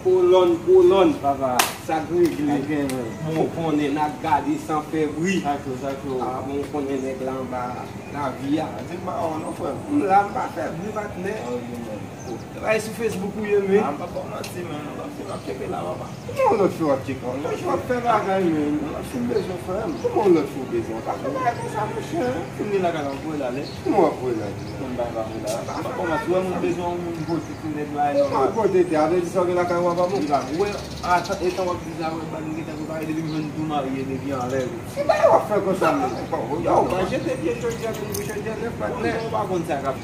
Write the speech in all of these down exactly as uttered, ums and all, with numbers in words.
Kolòn, kolòn, papa, sa k regle? Sa k gen, men? Bon, konnen n ap gade san fè bri. Sa cho, sa cho. Ah, bon, konnen nèg la anba lavi a. Di m pa wè w non, frè m. M la, m pa fè bri, patnè. Ah, wi, men. Travay sou Facebook ou ye, men. Ah, m pa ba w manti, men. Lòt fi m ap tcheke la, papa. Kòman lòt fi w ap tcheke? Lòt fi w ap fè bagay, men. Lòt fi m bezwen, frè m. Kòman lòt fi w bezwen? Pa fè bagay konsa, monchè. Fin gen lakay la, m voye l ale. Kòman w ap voye l ale? Kòm bagay pa voye l ale. M pa kòmanse wè moun bezwen yon moun pote sou nèg la, e nòmal. Pote tè, a vle di sa w gen lakay ou a pa bon? Li pa bon. Wè, atan, etan w ap di sa, wè, bagay gentan prepare, depi m jwenn tou marye, depi anlè. Ki bagay w ap fè konsa, men? Yo, pa jete pye chòdyè, men pou chòdyè nèf, patnè. Ou pa konn sa k ap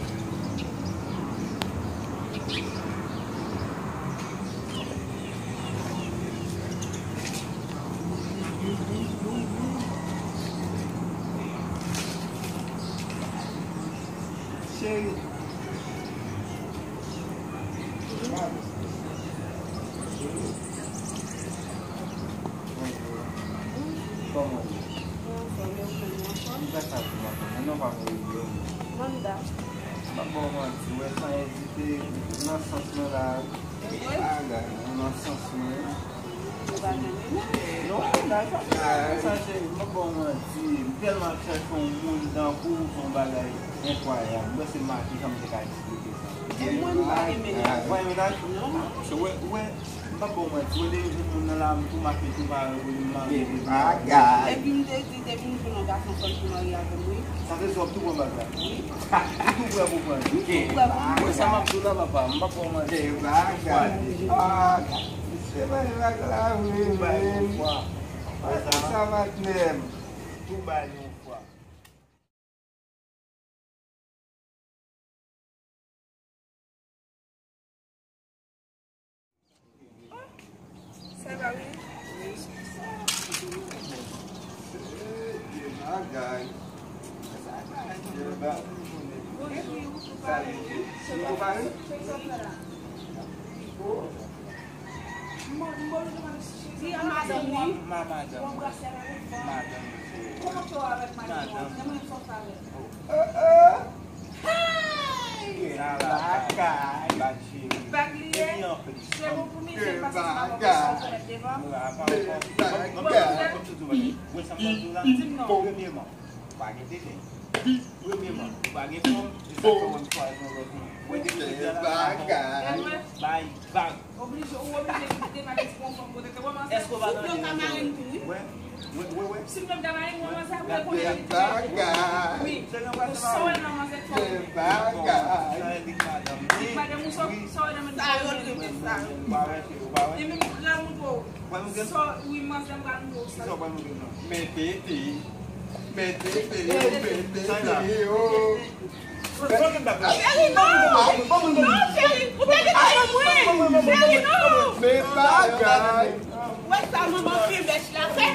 Cheri. Bonjou. Kòman w ye? Mwen anfòm, e ou menm, ou anfòm? Mwen sa tou anfòm. Men non pa m rele w. Manda. M ap ba w manti, wè, san ezite, nan sans mwen la. Bagay, nan sans mwen. Ou pa renmen non? Non, bagay sa, sa, cheri, m ap ba w manti. M tèlman ap chèche yon moun tankou w, se yon bagay enkwayab. Mwen se maten jan m te ka eksplike sa. E mwen, m pa renmen nèg. Ou pa renmen nèg? Non. Monchè, wè, wè, m p ap ba w manti. Wè, depi m jwenn moun nan la, m tou make tou pare pou li, m marye. Bagay. Epi m te di, depi m jwenn yon gason, fò l tou marye avè m, wi. Sa vle di w ap tou pran bag la? Wi. Ou tou prè pou pran li? M tou prè pou m pran. Wè sa m ap di w la, papa, m p ap ba w manti. Bagay. Ah, misye bay bag la vre, men. Tou bay yon fwa. Wè sa. Sa patnè m. Tou bay yon fwa. Sa va, wi. Bagay. Bonjou. Sa va? Sa va? Di a madanm li. Ma madanm. Madanm. Kòman ke w avèk madanm ou? Madanm. Mwen menm sa w fè avè l. Oh, oh. Hey! Lakay. Bag li ye. Se bon pou misye paske se pa bon pou sa w fè devan. Bon, di m non. Premyèman, ou pa gen tete. Premyèman, ou pa gen fòm. Se sa k fè mwen chwazi yon lòt moun. Mwen te vle di a la. Bay vag. Oblije, ou oblije kite bagay ti konfòm kote ke wè, èske w pa tande yon ti bagay? Wè, wè, wè, wè. Si m menm ta mari, mwen manzè ap rekonèt li. Wi. Ou sa wè nan manzè fò. Bagay. Madanm ou sa, sa wè nan menm sa yo rele sa. Ou pa wè, ou pa wè. E menm gran mouton. Sa, wi, manzè m pral mouton sa. Ki sa w pral mouton nan? Men tete. Men tete, men tete, oh. Cheri, non! Non, cheri, ou te gentan konprann. Cheri, non! Men bagay. Wè sa manman pi bèch la fè.